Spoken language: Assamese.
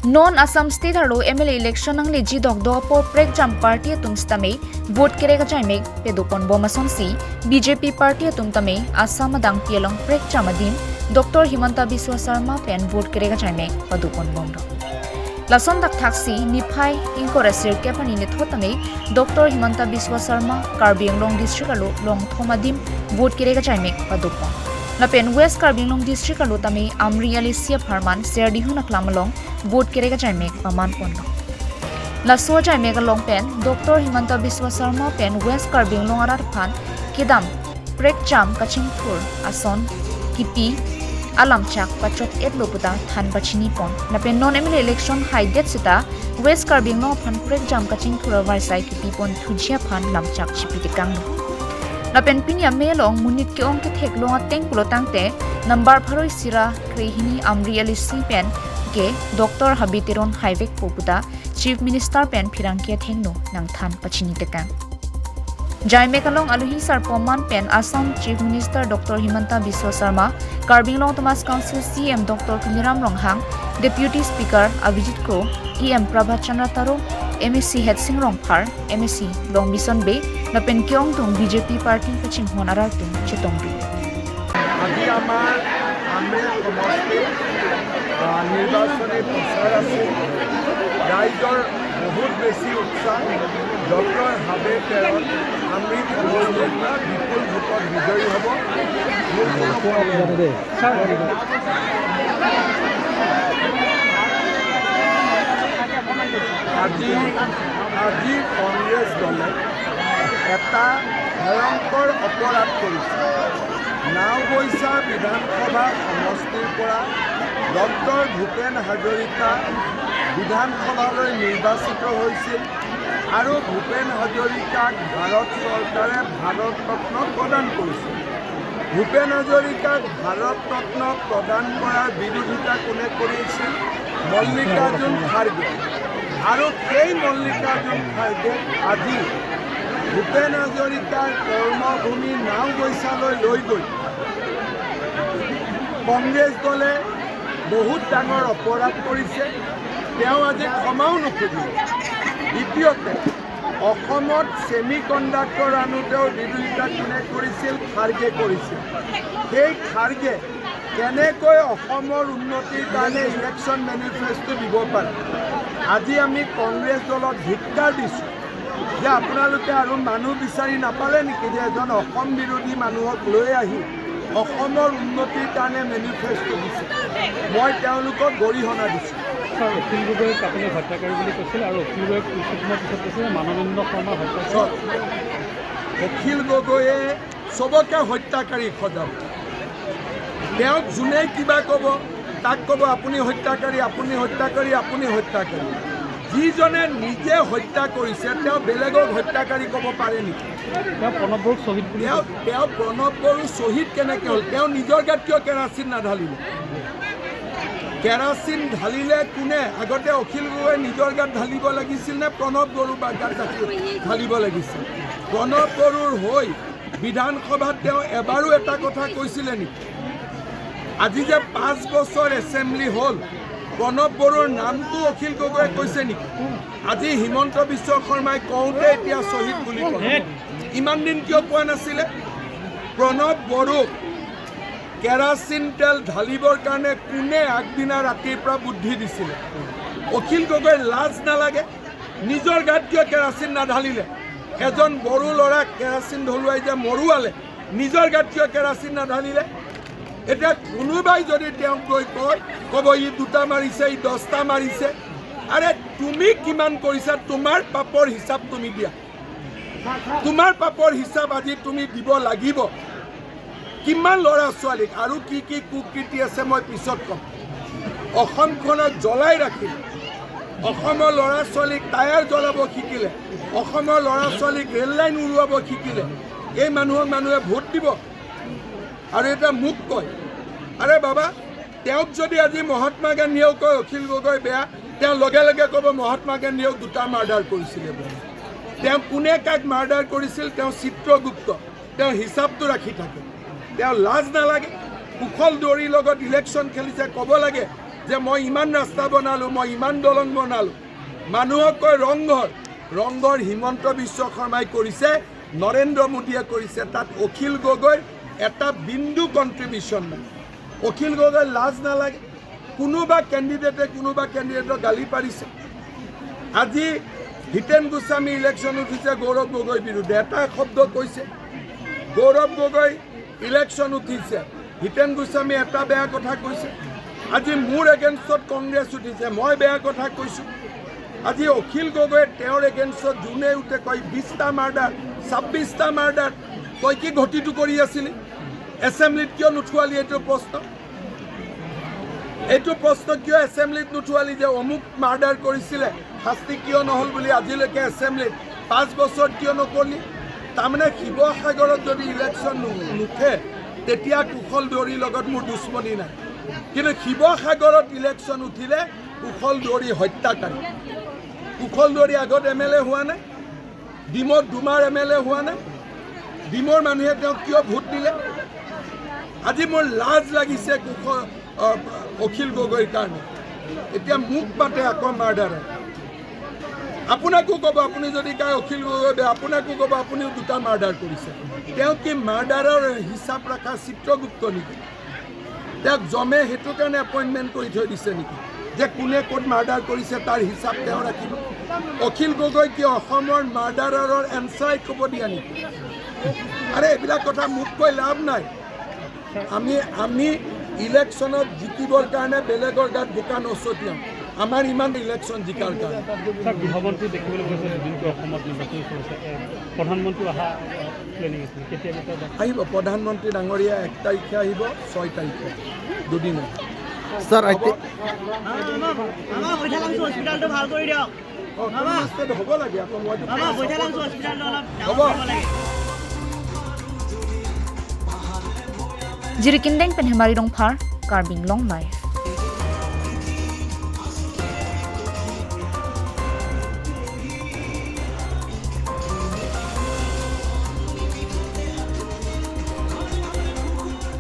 Non Assam state aro MLA election ang le jidok do po prek jam party atum stame vote kere ka jai mek pedupon bomason si BJP party atum tame Assam adang pielong prek jam adim Dr. Himanta Biswa Sarma pen vote kere ka jai mek padupon bomro. Lason dak thaksi niphai inkore sir kepani ni thotame Dr. Himanta Biswa Sarma Karbi Anglong district alo long thomadim vote kere ka jai mek padupon. Lapen West Karbi Anglong district alo tame Amri Ali Sia Pharman ser dihuna klamalong vote kere ka jai mek paman ponlo. La so jai mek along pen Dr. Himanta Biswa Sarma pen West Karbi Anglong arar phan kidam prek jam kachingthur ason kipi alamchak pachot et loputa than pachini pon. Lapen non MLA election high det sita West Karbi Anglong phan prek jam kachingthur varsai kipi pon thujia phan lamchak chipitikang. Lapen pinya melong munit ke ong ke thek long ateng pulotang te number pharoi sira krehini Amri Ali Si pen ke Dr. Habitiron Highway Poputa Chief Minister pen phirangke thengno nang than pachini tekang. Jai mekalong aluhi sar poman pen Assam Chief Minister Dr. Himanta Biswa Sarma, Karbi Anglong Thomas Council CM Dr. Tuliram Ronghang, Deputy Speaker Abhijit Kro, EM Prabhat Chandra Taro, MEC Head Singh Rongphar, MEC Long Bison Be, Lapen Kyong Tung BJP Party Kaching Hon Arar Tung Chitongri. আজি আমাৰ আমৰি সমষ্টিত নিৰ্বাচনী প্ৰচাৰ আছিল। ৰাইজৰ বহুত বেছি উৎসাহ। ডক্টৰ হাবে তেৰত আমৰি সমষ্টিৰ পৰা বিপুল ভোটত বিজয়ী হ'ব। মোৰ কোনো সন্দেহ নাই। আজি আজি কংগ্ৰেছ দলে এটা ভয়ংকৰ অপৰাধ কৰিছে। নাওবৈচা বিধানসভা সমষ্টিৰ পৰা ডক্টৰ ভূপেন হাজৰিকা বিধানসভালৈ নিৰ্বাচিত হৈছিল আৰু ভূপেন হাজৰিকাক ভাৰত চৰকাৰে ভাৰত ৰত্ন প্ৰদান কৰিছিল। ভূপেন হাজৰিকাক ভাৰত ৰত্ন প্ৰদান কৰাৰ বিৰোধিতা কোনে কৰিছিল? মল্লিকাৰ্জুন খাৰ্গে। আৰু সেই মল্লিকাৰ্জুন খাৰ্গে আজি ভূপেন হাজৰিকাৰ কৰ্মভূমি নাওবৈচালৈ লৈ গৈ কংগ্ৰেছ দলে বহুত ডাঙৰ অপৰাধ কৰিছে। তেওঁ আজি ক্ষমাও নুখুজিলে। দ্বিতীয়তে, অসমত ছেমি কণ্ডাক্টৰ আনোতেও বিৰোধিতা কোনে কৰিছিল? খাৰ্গে কৰিছিল। সেই খাৰ্গে কেনেকৈ অসমৰ উন্নতিৰ কাৰণে ইলেকশ্যন মেনিফেষ্টো দিব পাৰে? আজি আমি কংগ্ৰেছ দলক ধিক্কাৰ দিছোঁ যে আপোনালোকে আৰু মানুহ বিচাৰি নাপালে নেকি যে এজন অসম বিৰোধী মানুহক লৈ আহি অসমৰ উন্নতিৰ কাৰণে মেনিফেষ্টো দিছে। মই তেওঁলোকক গৰিহণা দিছোঁ। ছাৰ, অখিল গগৈক আপুনি হত্যাকাৰী বুলি কৈছিল আৰু অখিল গগৈক কিছু সময়ৰ পিছত কৈছিল মানবেন্দ্ৰ শৰ্মা হত্যাকাৰী। অখিল গগৈয়ে চবকে হত্যাকাৰী সজাব। তেওঁক যোনে কিবা ক'ব তাক ক'ব আপুনি হত্যাকাৰী, আপুনি হত্যাকাৰী, আপুনি হত্যাকাৰী। যিজনে নিজে হত্যা কৰিছে তেওঁ বেলেগক হত্যাকাৰী ক'ব পাৰে নেকি? তেওঁ প্ৰণৱ বড়োক শ্বহীদ বুলি তেওঁ প্ৰণৱ বড়ো শ্বহীদ কেনেকৈ হ'ল? তেওঁ নিজৰ গাত কিয় কেৰাচিন নাঢালিলে? কেৰাচিন ঢালিলে কোনে? আগতে অখিল গগৈ নিজৰ গাত ঢালিব লাগিছিল নে প্ৰণৱ বড়োৰ গাত ঢালিব লাগিছিল? প্ৰণৱ বড়োৰ হৈ বিধানসভাত তেওঁ এবাৰো এটা কথা কৈছিলে নেকি? আজি যে 5 বছৰ এছেম্বলি হ'ল, প্ৰণৱ বড়োৰ নামটো অখিল গগৈয়ে কৈছে নেকি? আজি হিমন্ত বিশ্ব শৰ্মাই কওঁতে এতিয়া শ্বহীদ বুলি ক'লে, ইমান দিন কিয় কোৱা নাছিলে? প্ৰণৱ বড়োক কেৰাচিন তেল ঢালিবৰ কাৰণে কোনে আগদিনা ৰাতিৰ পৰা বুদ্ধি দিছিলে? অখিল গগৈৰ লাজ নালাগে? নিজৰ গাত কিয় কেৰাচিন নাঢালিলে? এজন বড়ো ল'ৰাক কেৰাচিন ঢলোৱাই যে মৰুৱালে, নিজৰ গাত কিয় কেৰাচিন নাঢালিলে? এতিয়া কোনোবাই যদি তেওঁক গৈ কয়, ক'ব ই 2টা মাৰিছে, ই 10টা মাৰিছে। আৰে তুমি কিমান কৰিছা? তোমাৰ পাপৰ হিচাপ তুমি দিয়া। তোমাৰ পাপৰ হিচাপ আজি তুমি দিব লাগিব। কিমান ল'ৰা ছোৱালীক আৰু কি কি কুকৃতি আছে মই পিছত ক'ম। অসমখনক জ্বলাই ৰাখিলে, অসমৰ ল'ৰা ছোৱালীক টায়াৰ জ্বলাব শিকিলে, অসমৰ ল'ৰা ছোৱালীক ৰেল লাইন উৰুৱাব শিকিলে। এই মানুহক মানুহে ভোট দিব? আৰু এতিয়া মোক কয়, আৰে বাবা, তেওঁক যদি আজি মহাত্মা গান্ধীয়েও কয় অখিল গগৈ বেয়া, তেওঁ লগে লগে ক'ব মহাত্মা গান্ধীয়েও 2টা মাৰ্ডাৰ কৰিছিলে বুলি। তেওঁ কোনে কাক মাৰ্ডাৰ কৰিছিল তেওঁ চিত্ৰগুপ্ত, তেওঁ হিচাপটো ৰাখি থাকে। তেওঁ লাজ নালাগে? কুশল দুৱৰীৰ লগত ইলেকশ্যন খেলিছে, ক'ব লাগে যে মই ইমান ৰাস্তা বনালোঁ, মই ইমান দলং বনালোঁ। মানুহক কয় ৰংঘৰ, ৰংঘৰ হিমন্ত বিশ্ব শৰ্মাই কৰিছে, নৰেন্দ্ৰ মোদীয়ে কৰিছে। তাত অখিল গগৈৰ এটা বিন্দু কণ্ট্ৰিবিউশ্যন নাই। অখিল গগৈৰ লাজ নালাগে? কোনোবা কেণ্ডিডেটে কোনোবা কেণ্ডিডেটক গালি পাৰিছে। আজি হিতেন গোস্বামী ইলেকশ্যন উঠিছে গৌৰৱ গগৈৰ বিৰুদ্ধে, এটা শব্দ কৈছে। গৌৰৱ গগৈ ইলেকশ্যন উঠিছে, হিতেন গোস্বামী এটা বেয়া কথা কৈছে। আজি মোৰ এগেইনষ্টত কংগ্ৰেছ উঠিছে, মই বেয়া কথা কৈছোঁ। আজি অখিল গগৈয়ে তেওঁৰ এগেইনষ্টত যোনে উঠে কয় 20টা মাৰ্ডাৰ, 26টা মাৰ্ডাৰ। তই কি ঘটিটো কৰি আছিলি? এছেম্বলিত কিয় নুঠুৱালি এইটো প্ৰশ্ন? এইটো প্ৰশ্ন কিয় এছেম্বলিত নুঠুৱালি যে অমুক মাৰ্ডাৰ কৰিছিলে, শাস্তি কিয় নহ'ল বুলি আজিলৈকে এছেম্বলিত 5 বছৰত কিয় নকৰিলি? তাৰমানে শিৱসাগৰত যদি ইলেকশ্যন নুঠে তেতিয়া কুশল দুৱৰীৰ লগত মোৰ দুশ্মনী নাই, কিন্তু শিৱসাগৰত ইলেকশ্যন উঠিলে কুশল দুৱৰী হত্যাকাৰী। কুশল দুৱৰী আগত এম এল এ হোৱা নাই, ডিমৌত দুমাৰ এম এল এ হোৱা নাই। ডিমৌৰ মানুহে তেওঁক কিয় ভোট দিলে? আজি মোৰ লাজ লাগিছে কুশল অখিল গগৈৰ কাৰণে। এতিয়া মোক মাতে আকৌ মাৰ্ডাৰে। আপোনাকো ক'ব, আপুনি যদি কয় অখিল গগৈ বেয়া, আপোনাকো ক'ব আপুনিও দুটা মাৰ্ডাৰ কৰিছে। তেওঁ কি মাৰ্ডাৰৰ হিচাপ ৰখা চিত্ৰগুপ্ত নেকি? তেওঁক জমে সেইটো কাৰণে এপইণ্টমেণ্ট কৰি থৈ দিছে নেকি যে কোনে ক'ত মাৰ্ডাৰ কৰিছে তাৰ হিচাপ তেওঁ ৰাখিব? অখিল গগৈ কি অসমৰ মাৰ্ডাৰৰ এনচাইক্লোপিডিয়া নেকি? আৰে, এইবিলাক কথা মোক কৈ লাভ নাই। আমি আমি ইলেকশ্যনত জিকিবৰ কাৰণে বেলেগৰ গাত বোকা নছটিয়াওঁ। আমাৰ ইমান ইলেকশ্যন জিকাৰ কাৰণে। ছাৰ, গৃহমন্ত্ৰী দেখিবলৈ গৈছে দুদিনকৈ অসমত নিৰ্বাচন চলিছে। প্ৰধানমন্ত্ৰী অহা প্লেনিং আছে, কেতিয়া কেতিয়া? আহিব। প্ৰধানমন্ত্ৰী ডাঙৰীয়া 1 তাৰিখে আহিব, 6 তাৰিখে, দুদিনত। ছাৰ। হ'ব। মামা, বৈঠালাংছু হস্পিটেলটো ভাল কৰি দিয়ক। অঁ, হ'ব লাগে আকৌ মইতো মামা, বৈঠালাংছু হস্পিটেলটো অলপ হ'ব। ডাঙৰ কৰিব লাগে। Jirikindeng Penhemari Rongphar, Karbing Long Life.